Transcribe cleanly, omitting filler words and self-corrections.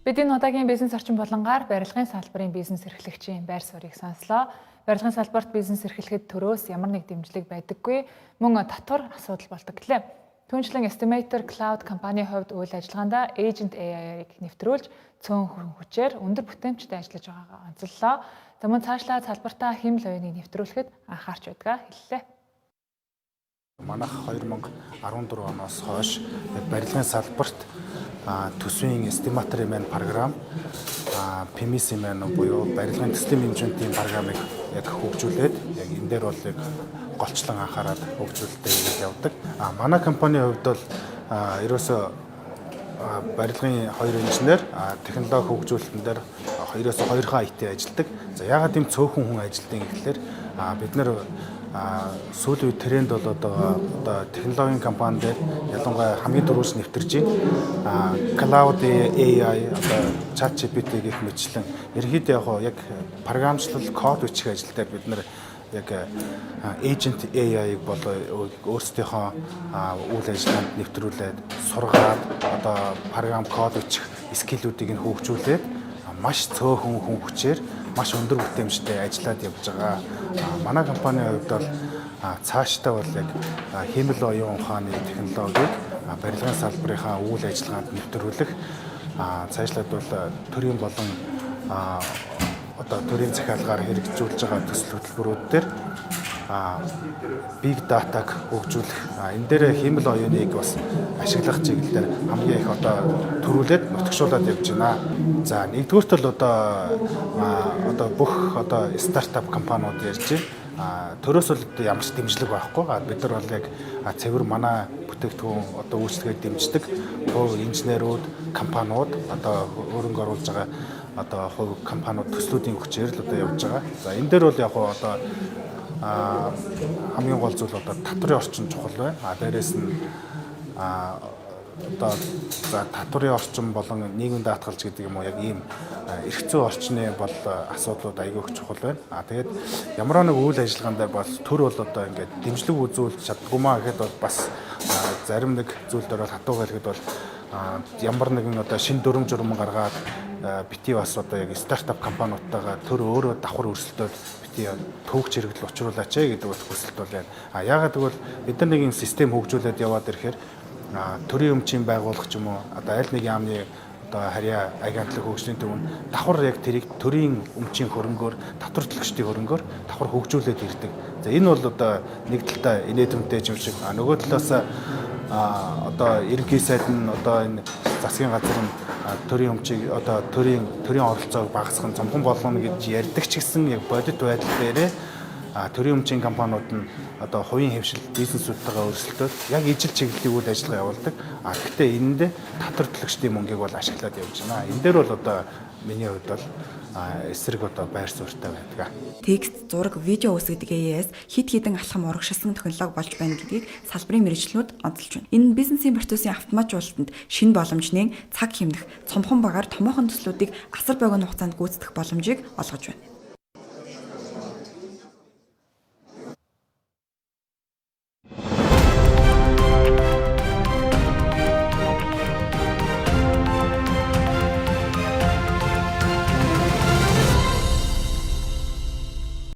Бид энэ удаагийн бизнес орчин болонгаар барилгын салбарын бизнес эрхлэгчийн байр суурийг сонслоо. Барилгын салбарт бизнес эрхлэхэд төрөөс ямар нэг дэмжлэг байдаггүй, мөн татвар асуудал болдог гэлээ. Түүнчлэн Estimator Cloud компанийн хувьд үйл ажиллагаандаа Agent AI-ыг нэвтрүүлж цөөн хүчээр өндөр бүтээмжтэй ажиллаж байгаагаа онцоллоо. За, мөн цаашлаа салбартаа хиймэл оюуныг нэвтрүүлэхэд анхаарч байдгаа хэллээ. Манайх 2014 оноос хойш барилгын салбарт төсвийн estimator ын маань програм, PMIS маань буюу барилгын төслийн менежментийн програмыг яг хөгжүүлээд, яг энэ дээр бол яг голчлон анхаарал хөгжүүлэлтээ хийгээд явдаг. Манай компанийн хувьд бол ерөөсөө барилгын хоёр инженер, технологи хөгжүүлэлтэн дээр ерөөсөө хоёрхан IT ажилладаг. За, яагаад ийм цөөхөн хүн ажилладаг гэхлээр бид нар сүүлийн үед тренд болоод байгаа одоо технологийн компани дээр ялангуяа хамгийн дөрөвч нэвтэрж байна. Cloud AI, одоо ChatGPT гэх мэтчлэн ерөнхийдөө яг програмчлал, код бичих ажил дээр бид нар яг agent AI-г бол өөрсдийнхөө үйл ажиллагаанд нэвтрүүлээд, сургаад, одоо програм код бичих skill үүдийг нь хөгжүүлээд, маш цөөхөн хүн хүчээр маш өндөр бүтээмжтэй ажиллаад явж байгаа. Манай компанийн хувьд бол цаашдаа бол яг хиймэл оюун ухааны технологиг барилгын салбарынхаа үйл ажиллагаанд нэвтрүүлэх, цаашлаад бол төрийн болон одоо төрийн захиалгаар хэрэгжүүлж байгаа төсөл хөтөлбөрүүд дээр big data-г хөгжүүлэх, энэ дээр хиймэл оюуныг бас ашиглах чиглэлээр хамгийн их одоо төрүүлээд нутагшуулад явж байна. За, нэгдүгээрт бол одоо бүх одоо стартап компаниуд ярьж байна. Төрөөс бол ямар ч дэмжлэг байхгүй. Бид нар бол яг цэвэр манай бүтээгдэхүүн одоо үйлчилгээг дэмждэг хувь инженерүүд, компаниуд, одоо хөрөнгө оруулж байгаа одоо хувь компаниуд, төслүүдийн хүчээр л одоо явж байгаа. За, энэ дээр бол яг одоо хамгийн гол зүйл одоо татварын орчин чухал байна. Дээрээс нь одоо за татварын орчин болон нийгмийн даатгалж гэдэг юм уу, яг ийм эрх зүйн орчны бол асуудлууд аягүй их чухал байна. Тэгээд ямар нэг үйл ажиллагаан дээр бол төр бол одоо ингээд дэмжлэг үзүүлж чаддаггүй маа гэхэд бол бас зарим нэг зүйл дээр бол хатуу хэлэхэд бол ямар нэгэн одоо шинэ дүрэм журам гаргаад, бити бас одоо яг стартап компаниудтайгаа төр өөрөө давхар өрсөлдөөд бити төвөгч хэрэгдэл учруулаач ээ гэдэг бол хүсэлт бол байна. Яагаад гэвэл бид нар нэг юм систем хөгжүүлээд яваад ирэхээр төрийн өмчийн байгууллага ч юм уу, одоо аль нэг яамны одоо харьяа агентлаг, хөгжлийн төв нь давхар яг тэрийг төрийн өмчийн хөрөнгөөр, татвар төлөгчдийн хөрөнгөөр давхар хөгжүүлээд ирдэг. За, энэ бол одоо нэг талдаа инээдэмтэй юм шиг, нөгөө талаас одоо ерөнхий сайд нь, одоо энэ засгийн газар нь төрийн өмчийг, одоо төрийн оролцоог багасгах нь цомхон болгоно гэж ярьдаг ч гэсэн яг бодит байдал дээрээ төрийн өмчийн компаниуд нь одоо хувийн хэвшил бизнесүүдтэйгээ өрсөлдөөд яг ижил чиглэлийн үйл ажиллагаа явуулдаг. Гэхдээ энэнд татвар төлөгчдийн мөнгийг бол ашиглаад явж байна. Энэ дээр бол одоо миний хувьд бол эсрэг одоо байр суурьтай байдаг. Текст, зураг, видео үүсгэдэг AI-с хэд хэдэн алхам урагшилсан технологи болж байна гэдгийг салбарын мэргэжилтнүүд онцолж байна. Энэ нь бизнесийн процессын автоматжуулалтанд шинэ боломж нээн, цаг хэмнэх, цомхон багаар томоохон төслүүдийг асар богино хугацаанд гүйцэтгэх боломжийг олгож байна.